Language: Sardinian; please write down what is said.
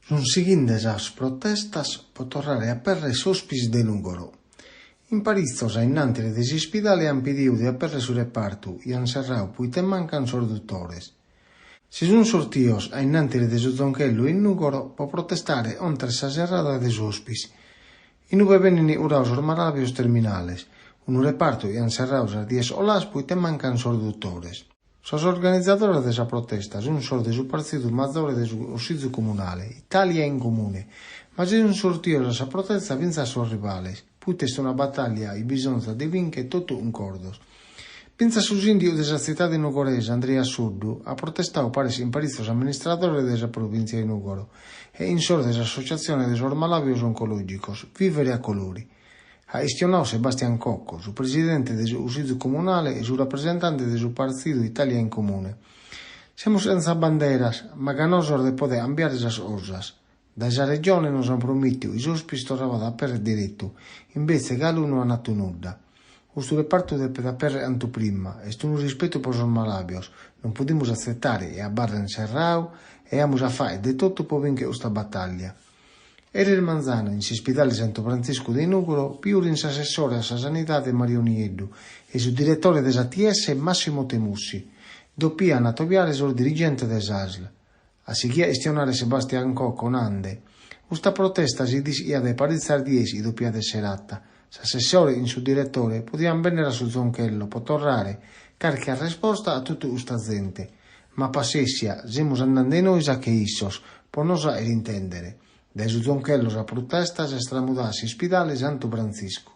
Sunt sighende sas protestas pro torrare a abèrrere s'Hospice de Nùgoro. In paritzos a in antis de s'ispidale ant pedidu de abèrrere su repartu chi ant serradu pro ite mancant sos dutores. Si sunt sortidos a in antis de su Zonchello in Nùgoro pro protestare contra sa serrada de s'Hospice, in ue benint curados sos malàidos terminales, unu repartu chi ant serradu sas dies coladas pro ite mancant sos dutores. Sos organizadores de sa protesta sunt sos de su partzidu mazore de su Cussìgiu Comunale, Itàlia in Comune, ma si sunt sortidos a sa protesta fintzas sos rivales, pro ite est una batàllia chi bisonzat de bìnchere totu cuncordos. Fintzas su sìndigu de sa tzitade nugoresa, Andria Soddu, at protestadu paris cun paritzos amministradores de sa provìntzia de Nùgoro e cun sos de s'assotziatzione de sos malàidos oncològicos, Vivere a Colori. At chistionadu Sebastian Cocco, su presidente de su Cussìgiu Comunale e su rapresentante de su partzidu Itàlia in Comune. Semus sentza banderas, ma ganosos de pòdere cambiare sas cosas. Dae sa Regione nos ant promìtidu chi s'Hospice torrabat a abèrrere deretu, imbetze galu no ant atu nudda. Custu repartu depet abèrrere cantu prima, est unu rispetu pro sos malàidos, non podimus atzetare chi abarret serradu e amus a fàghere de totu pro bìnchere custa batàllia. Eris manzanu, in s'ispidale Santu Frantziscu de Nùgoro, bi fiat s'assessore a sa Sanidade Mario Nieddu e su diretore de s'ATS Massimo Temussi. Dopiant atobiare sos dirigentes de s'ASL. At sighidu a chistionare Sebastian Cocco nande, Custa protesta si ischiat dae paritzas dies chi dopiat èssere ata. S'assessore cun su diretore podiant bènnere a su Zonchello pro torrare carchi arresposta a totu custa zente. Ma passèssia, semus andende nois a che issos, pro nos fàghere intèndere. Dae su Zonchello sa protesta s'est tramudada a s'ispidale Santu Frantziscu.